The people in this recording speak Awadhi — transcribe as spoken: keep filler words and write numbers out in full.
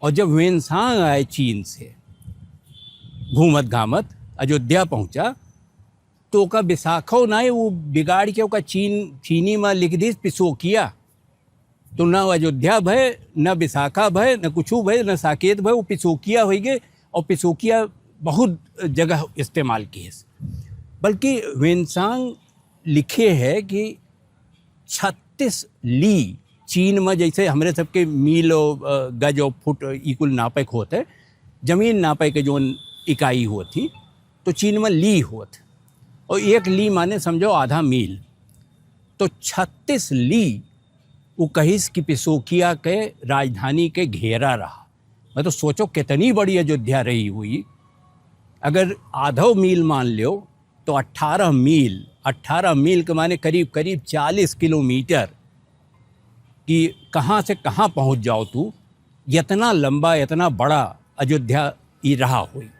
और जब ह्वेनसांग आए चीन से घूमत घामत अयोध्या पहुंचा, तो ओका विशाखो नाय, वो बिगाड़ के ओका चीन, चीनी में लिख दीस पिसोकिया। तो न अयोध्या भय, न विशाखा भय, न कुछू भय, न साकेत भय, वो पिसोकिया होइ गए। और पिसोकिया बहुत जगह इस्तेमाल किहिस। बल्कि ह्वेनसांग लिखे है कि छत्तीस ली, चीन में जैसे हमरे सबके मील और, अ, गज और फुट, ई कुल नापे के होत है, जमीन नापे के जौन इकाई होत ही, तो चीन में ली होत। और एक ली माने समझो आधा मील। तो छत्तीस ली उ कहिस कि पिसोकिया के राजधानी के घेरा रहा। मैं तो सोचो कितनी बड़ी अयोध्या रही हुई। अगर आधो मील मान लो तो अठारह मील, अठारह मील के माने करीब करीब चालीस किलोमीटर कि कहाँ से कहाँ पहुँच जाओ तू, इतना लंबा, इतना बड़ा अयोध्या ई रहा हुई।